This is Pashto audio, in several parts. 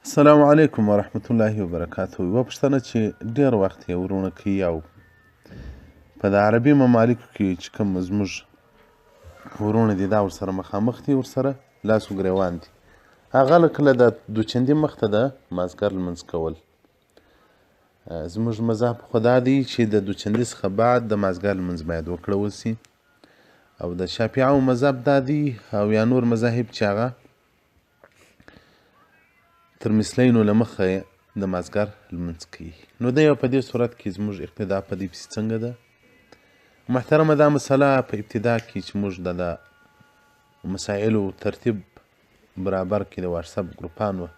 السلام علیکم ورحمت الله وبرکاته. یوه پوښتنه چې ډېر وخت یې وروڼه کوي او په د عربي ممالکو کې چې کوم زموږ وروڼه دي دا ورسره مخامخ دي، ورسره لاس و ګرېوان دي، هغه لکه له د دوچندي مخته د مازدیګر لمونځ کول. زموږ مذهب خو دا دی چې د دوچندي څخه بعد د مازدیګر لمونځ باید وکړول سي، او د شافعو مذهب دا دی او یا نور مذاهب چې هغه تر مثلینو له مخه د مازدیګر لمونځ کوي. نو دی په دې صورت کې زموږ اقتدا په دې پسې څنګه ده؟ محترمه، دا مسله په ابتدا کې چې موږ د مسایلو ترتیب برابر کې د واتساپ ګروپان وه،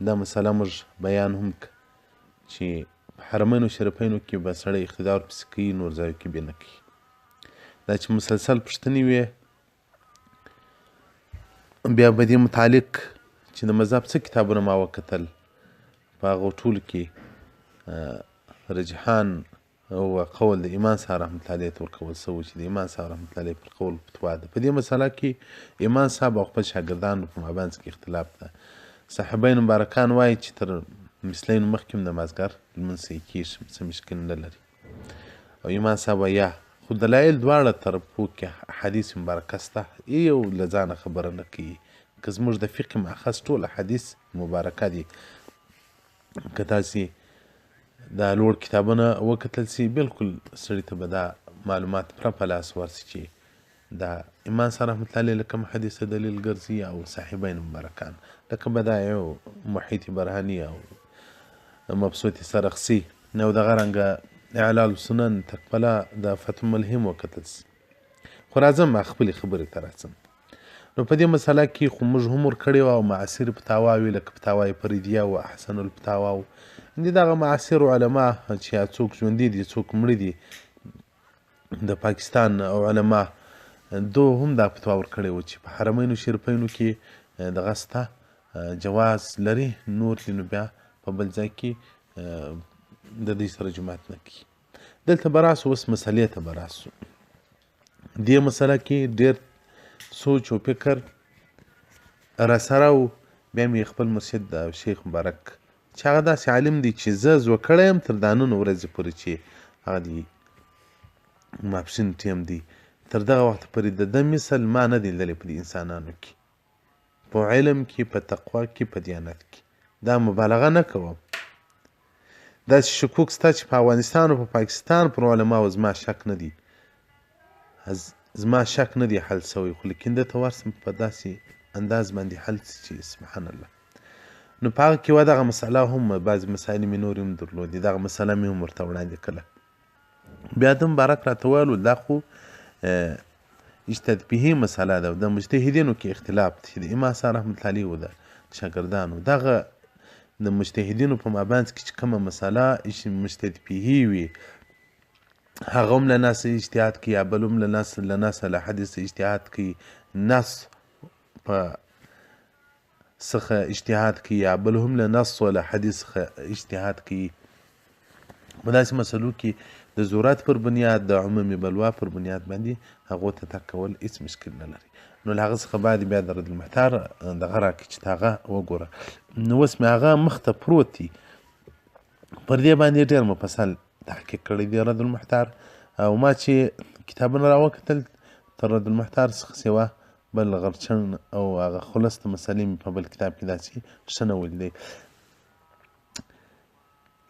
دا مسله موږ بیان هم که چې په حرمینو شریفینو کې به سړی اقتدا ورپسې کوي، نور ځایو کې به نه کوي. دا چې مسلسل پوښتنې وې، بیا به دې متعلق چې د مذهب څه کتابونه ما وکتل، په هغو ټولو کې رجحان او قول د امام صاحب رحمة الله علیه ته ورکول سوی چې د امام صاحب رحمة الله علیه پر قول فتوا ده. په دې مسله کې امام صاحب او خپل شاګردانو په مابینځ کې اختلاف ده. صاحبین مبارکان وایي چې تر مثلینو مخکې هم د مازدیګر لمونځ صحیح کېږي، څه مشکل نه لري. او امام صاحب وایي یا خو دلایل دواړه طرفو کې احادیث مبارکه سته، یو له ځانه خبره نه کوي. که زموږ د فقه مأخذ ټول احادیث مبارکه دي، که تاسې دا لوړ کتابونه وکتل سي، بالکل سړي ته به دا معلومات پوره په لاس ورسي چې دا امام صاحب رحمة الله علیه له کوم حدیثه دلیل ګرځي او صاحبین مبارکان لکه بدایع او محیط برهاني او مبسوط سرخسي او دغه رنګه اعلال سنن تکپله د فتح ملهم وکتل سي. خو راځم خپلې خبرې ته راځم. نو په دې مسله کې خو موږ هم ورکړې وه او معاصر فتاواوې لکه فتاوای فریدیه او احسن الفتاوا دي، دغه معاصر علما چې یا څوک ژوندي دي څوک مړه دي د پاکستان علما دو هم دا فتوا ورکړې وه چې په حرمینو شریفینو کې دغه سته جواز لري، نور دي نو بیا په بل ځای کې د دوی سره جماعت نه کوي. دلته به راسو، اوس مسلې ته به راسو. دې مسله کې ډېر سوچ او فکر راسره و. بیا مې خپل مرشد شیخ مبارک چې هغه داسې عالم دی چې زه زوه کړی یم تر دا نن ورځې پورې چې هغه دی ماپښین ټیم دی، تر دغه وخته پورې د ده مثل ما نه دی لیدلی په دې انسانانو کې، په علم کې، په تقوا کې، په دیانت کې. دا مبالغه نه کوم. داسې شکوک سته چې په افغانستان او په پاکستان پر علماو زما شک نه دی، زما شک نه دی حل سوی، خو لیکن ده ته ورسم په داسې انداز باندې حل سي چې سبحان الله. نو په هغه کې وه دغه مسله هم، بعضې مسایل مې نورې هم درلودې، دغه مسله مې هم ورته وړاندې کړه. بیا ده مبارک راته وویل دا خو اجتهاد فیه مسله ده، د مجتهدینو کې اختلاف دی، د امام صاحب رحمة الله علیه و د شاګردانو دغه د مجتهدینو په مابینځ کې چې کومه مسله مجتهد فیه وي، هغه هم له ناس اجتهاد کوي، یا بل هم له ناس له حدیث اجتهاد کوي، نص په څخه اجتهاد کوي، یا بل هم له نص او له حدیث څخه اجتهاد کوي. په داسې مسلو کې د ضرورت پر بنیاد، د عمومي بلوا پر بنیاد باندې هغو ته تګ کول هېڅ مشکل نه لري. نو له هغه څخه بعد بیا د رد المحتار دغه راکړي چې ته هغه وګوره. نو اوس مې هغه مخته پروت دی، پر دې باندې ډېر مفصل تحقیق کړی دی رد المحتار. او ما چې کتابونه راوکتل تر رد المحتار څخه سوا بل غرچن او هغه خلص د مسلې مې په بل کتاب کې داسې ښه نه ولیدی.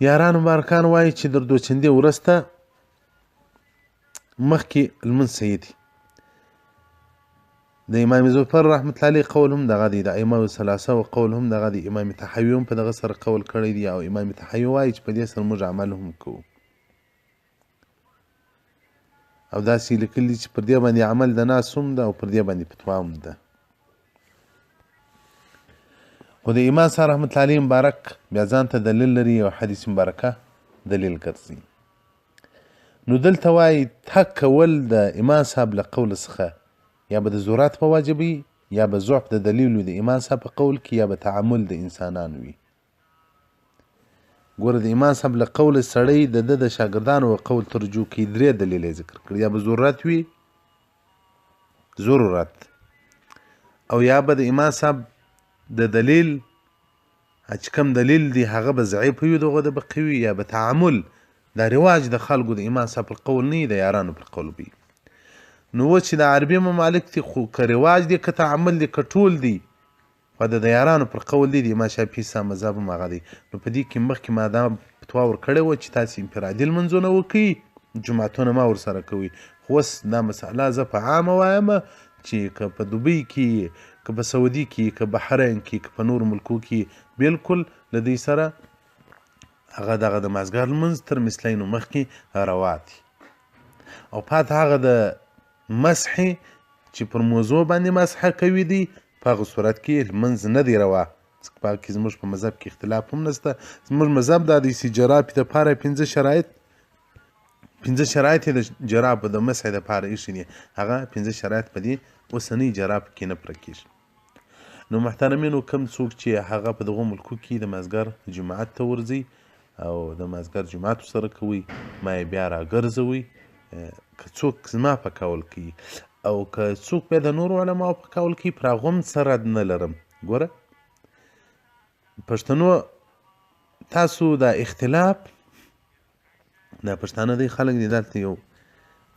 یاران مبارکان وایي چې در دوچندې وروسته مخکې لمونځ صحیح دی. د امام ظفر رحمة الله علیه قول هم دغه دی، د ائمه ثلاثه و قول هم دغه دی، امام طحاوي هم په دغه سره قول کړی دی. او امام طحاوي وایي چې په دې سره موږ عمل هم کوو، او داسې لیکلي دي چې پر دې باندې عمل د ناس هم ده او پر دې باندې فتوا هم ده. خو د امام صاحب رحمة الله علیه مبارک بیا ځان ته دلیل لري او حدیث مبارکه دلیل ګرځي. نو دلته وایي تګ کول د امام صاحب له قول څخه یا به د ضرورت په واجب وي، یا به ضعف د دلیل وي د امام صاحب په قول کې، یا به تعامل د انسانانو وي. ګوره د امام صاحب له قول سړی د ده د شاګردانو قول ترجو کوي، درې دلیل یې ذکر کړي، یا به ضرورت وي ضرورت، او یا به د امام صاحب د دلیل چې کوم دلیل دی هغه به ضعیف وي، دغه د به قوي یا به تعامل دا رواج د خلکو د امام صاحب پر قول نه، د یارانو پر قول وي. نو اوس چې د عربي ممالک دي، خو که رواج دی که تعامل دی که ټول دی، خو د یارانو پر قول دی، د امام شافعي صاحب مذهب هم هغه دی. نو په دې کې مخکې ما دا فتوا ورکړې وه چې تاسې انفرادي لمونځونه وکړئ، جوماتونه ما ورسره کوئ. خو اوس دا مسله زه په عامه وایم چې که په دوبۍ کې، که په سعودي کې، که بحرین کې، که په نورو ملکو کې، بالکل له دوی سره هغه دغه د مازدیګر لمونځ تر مثلینو مخکې روا دی. او پاته هغه د مسحې چې پر موضوع باندې مسحه کوي دی، په هغه صورت کې لمونځ نه دی روا. ځکه په هغه کې زموږ په مذهب کې اختلاف هم نشته. زموږ مذهب دا دی چې جرابې دپاره پنځه شرایط یې د جرابو د مسحې دپاره ایښي دي، هغه پنځه شرایط په دې اوسنۍ جراب کې نه پوره کېږي. نو محترمینو، کوم څوک چې هغه په دغو ملکو کې د مازدیګر جماعت ته ورځي او د مازدیګر جماعت ورسره کوئ، ما یې بیا راګرځوئ. که څوک زما په قول کوي او که څوک بیا د نورو علماو په قول کوي، پر هغو هم څه رد نه لرم. ګوره پښتنو، تاسو دا اختلاف، دا پښتانه دی خلک دي، دلته یو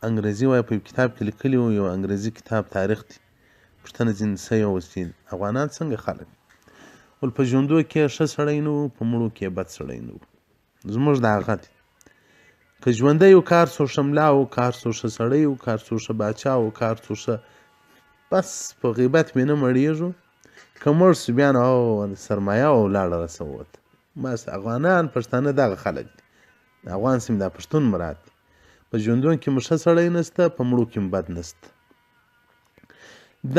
انګریزي وایي په یو کتاب کې لیکلي وو، یو انګریزي کتاب تاریخ دی، پوښتنه ځینې څه یو چې افغانان څنګه خلک ول، په ژوندو کې ښه سړی نه و، په مړو کې بد سړی نه و. زموږ د هغه دی که ژوندی و کار څو ښه ملا و، کار څو ښه سړی و، کار څو ښه باچا و، کار څو ښه، بس په غیبت مې نه مړېږو. که مړ سو بیا نو سرمایه او لاړه رسوت. بس افغانان پښتانه دغه خلک دي، د افغان سیمې دا پښتون مراد دی. په ژوندون کې مو ښه سړی نسته، په مړو کې مو بد نسته.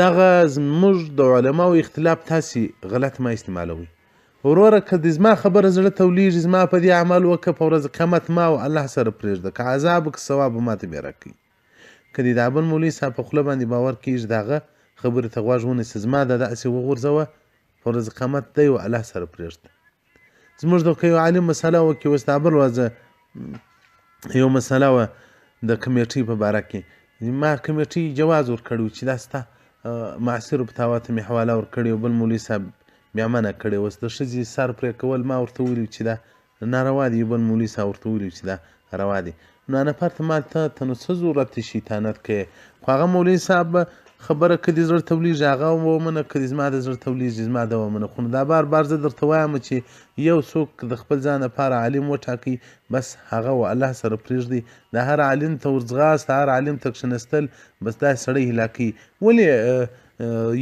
دغه زموږ د علماو اختلاف تاسې غلط ما استعمالوئ. وروره که د زما خبره زړه ته ولیږي، زما په دې عمل وکړه، په ورځ قیامت ما او الله سره پرېږده، که عذاب که ثواب ما ته بیا راکوي. که د دابل مولوي صاحب په خوله باندې باور کېږي، د هغه خبرې ته غوږ ونیسه، زما دا داسې وغورځوه، په ورځ قیامت دی او الله سره پرېږده. زموږ د که یو عالم مسله وکړي، اوس دا بل ورځ یو مسله وه د کمیټې په باره کې، ما کمیټې جواز ورکړی و چې دا ستا معاصرو فتاوا ته مې حواله ورکړې او بل مولوي صاحب بیا منع کړې. اوس د ښځې سر پرې کول ما ورته ویلي چې دا ناروا دی، بل مولوي صاحب ورته ویلي چې دا روا دی. نو نفر ته ما ته نو څه ضرورت دی شیطانت کوې؟ خو هغه مولوي صاحب خبره که دې زړه ته ولیږي هغه ومنه، که دې زما د زړه ته ولیږي زما د ومنه. خو نو دا بار بار زه درته وایم چې یو څوک د خپل ځان لپاره عالم وټاکئ، بس هغه و الله سره پرېږدئ. د هر عالم ته ورځغاست، هر عالم ته کښېنستل، بس دا سړی هلاکوي. ولې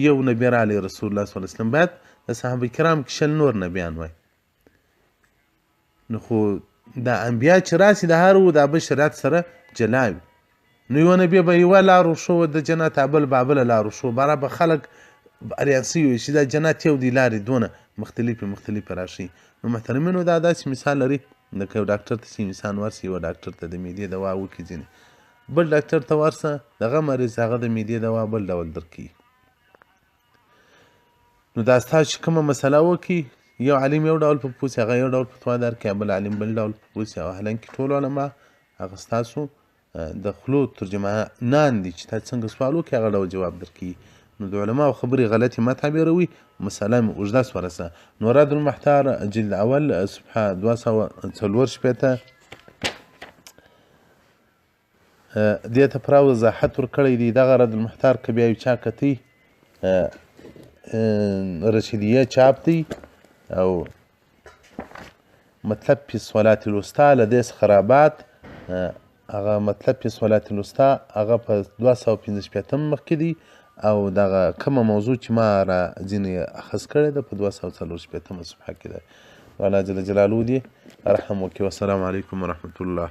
یو نبي راغلی رسول الله صلی الله علیه وسلم، باید د صحابه کرام کې 20 نور نبیان وای. نو خو دا انبیا چې راسي د هر و دا بل شریعت سره جلا وي. نو یو نبي به یوه لار وښووه د جنت، بل به بله لار وښووه، باره به خلک اریان سوي وي چې دا جنت یو دی، لارې دونه مختلفې مختلفې راشي. نو محترمینو دا داسې مثال لري لکه یو ډاکټر ته چې انسان ورسي، یوه ډاکټر ته د معدې دوا وکړي، ځینې بل ډاکټر ته ورسه دغه مریض هغه د معدې دوا بل ډول درکوي. نو دا ستاسو چې کومه مسله وکړي، یو عالم یو ډول په پوسي، هغه یو ډول فتوا درکړي، بل عالم بل ډول په پوسي، او حالانکه ټول علما هغه ستاسو د خولو ترجمانان دي چې تا څنګه سوال وکړي هغه ډول جواب درکوي. نو د علماو خبرې غلطې مه تعبیروئ، مسله مې اوږده سوه رسه. نو رد المحتار جلد اول صفحه 264 دې ته پوره وضاحت ورکړی دی. دغه رد المحتار که بیا یو چا کتی رشیدیه چاپ دی او مطلب فی صلات الوسطی له دې څخه رابعد هغه مطلب فی صلات الوسطی هغه په 265 مخ کې دی، او دغه کومه موضوع چې ما را ځینې اخذ کړې ده په 264 صفحه کې ده. الله جل جلاله دې رحم وکړي. والسلام علیکم ورحمة الله.